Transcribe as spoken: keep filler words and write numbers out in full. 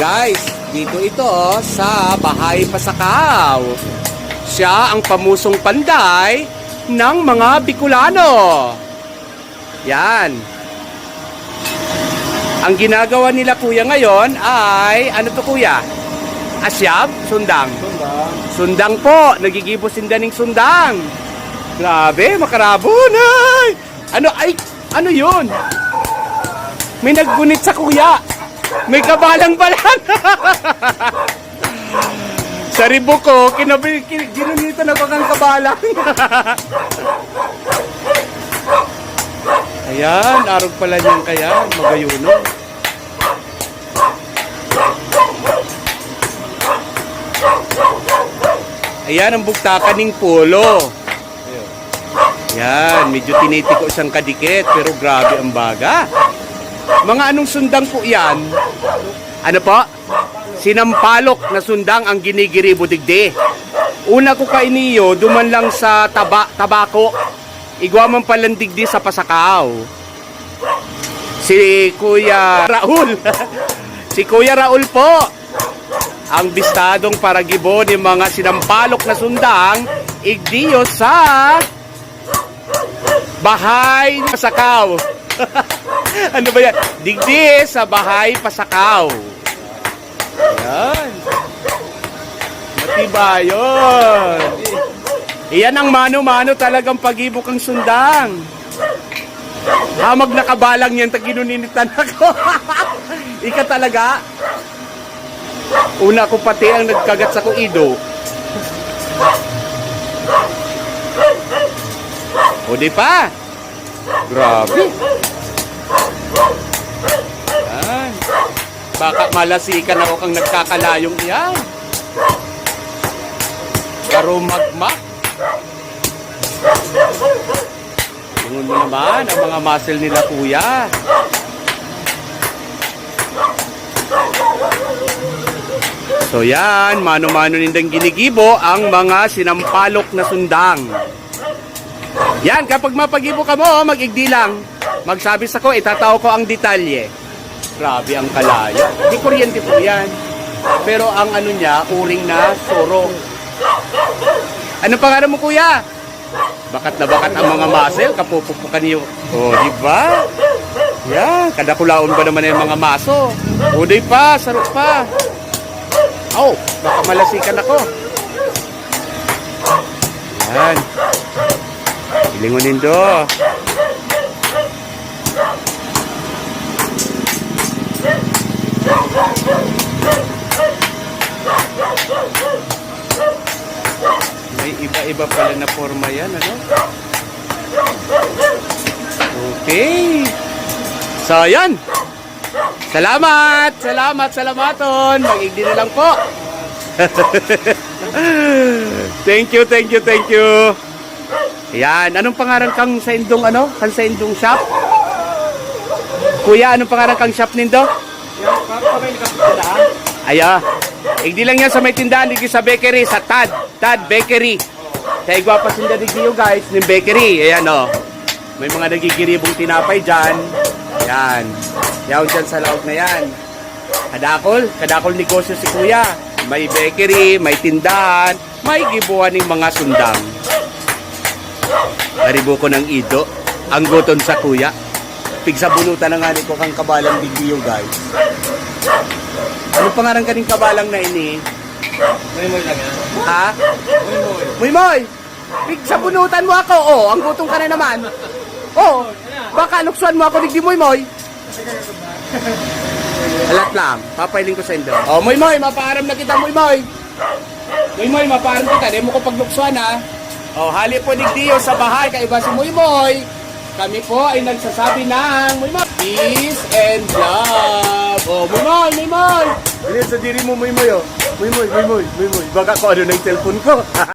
Guys, dito ito sa Bahay Pasakaw. Siya ang pamusong panday ng mga Bicolano. Yan. Ang ginagawa nila, kuya, ngayon ay, ano to, kuya? Asyab? Sundang? Sundang. Sundang po. Nagigibo sinda ning sundang. Grabe, makarabon. Ay! Ano, ay, ano yun? May naggunit sa kuya. May kabalang-balang. Sa ribok ko, kinabi-, kin-, ginunita na bakang kabalang. Ayan, arog pala niyan kaya, magayuno. Ayan ang bugtakan ning polo. Yan, medyo tinitiko siyang kadikit, pero grabe ang baga. Mga anong sundang po yan? Ano po? Sinampalok na sundang ang ginigiribo digdi. Una ko kainiyo, duman lang sa taba, tabako. Igwa man palan digdi sa Pasakaw. Si Kuya Raul. Si Kuya Raul po. Ang bistadong paragibo nin mga sinampalok na sundang, igdiyo sa Bahay Pasakaw. Ano ba yan? Digdi sa Bahay Pasakaw. Yan. Matibay yun. Iyan ang mano-mano talagang pag-ibok ang sundang. Hamag nakabalang yan, taginuninitan ako. Ika talaga? Una ko pati ang nagkagat sa kuido. O di pa? Grabe. Yan. Baka malasikan ako kang nagkakalayong iyan. Karumagmak. Tingnan mo naman ang mga muscle nila, kuya. So yan, mano-mano nindang ginigibo ang mga sinampalok na sundang. Yan, kapag mapagibo ka mo, mag-igdi lang. Magsabi sa ko, itatao ko ang detalye. Grabe ang kalayo. Di kuryente po yan. Pero ang ano niya, uring na soro. Ano pangalan mo, kuya? Bakat na bakat ang mga muscle, kapupupukan niyo. Oh, di ba? Yan, kadakulaon ba naman yung mga maso? Uday pa, sarok pa. Oh, baka malasikan ako. Yan. Hilingon nindo. May iba-iba pala na forma yan, ano? Okay. So, yan. Salamat! Salamat, salamaton! Mag-igdi na lang po! Thank you, thank you, thank you! Ayan, anong pangaran kang sa indong ano? Kang sa indong shop? Kuya, anong pangaran kang shop nindo? Aya. Igdi lang yan sa may tindahan, digdi sa bakery, sa Tad. Tad Bakery. Sa igwa pa sinda digdi, guys, ning bakery. Ayan, oh. May mga nagigiribong tinapay dyan. Yan. Yaon dyan sa laog na yan. Kadakol, kadakol negosyo si kuya. May bakery, may tindahan, may gibuhan ning mga sundang. Naribo ko ng ido. Ang gutom sa kuya. Pigsabunutan na nga ni ko kang kabalang digdi, guys. Ano pangaran ka ning kabalang na ini? Moymoy lang yan. Ha? Moymoy. Moymoy! Pigsabunutan mo ako, oh, ang gutom ka na naman. Oh, baka luksuan mo ako digdi, Moymoy. Alat lang, papailing ko sa indo. Oh, Moymoy, mapaaram na kita, Moymoy. Moymoy, mapaaram kita, di mo ko pagluksuan, ha. Oh, hali po digdiyo sa bahay, kaiba si Moymoy. Kami po ay nagsasabi ng Moymoy, peace and love. Oh, Moymoy, Moymoy. Ano sa diri mo, Moymoy, oh? Moymoy, Moymoy, Moymoy. Baka kung ano ng cellphone ko.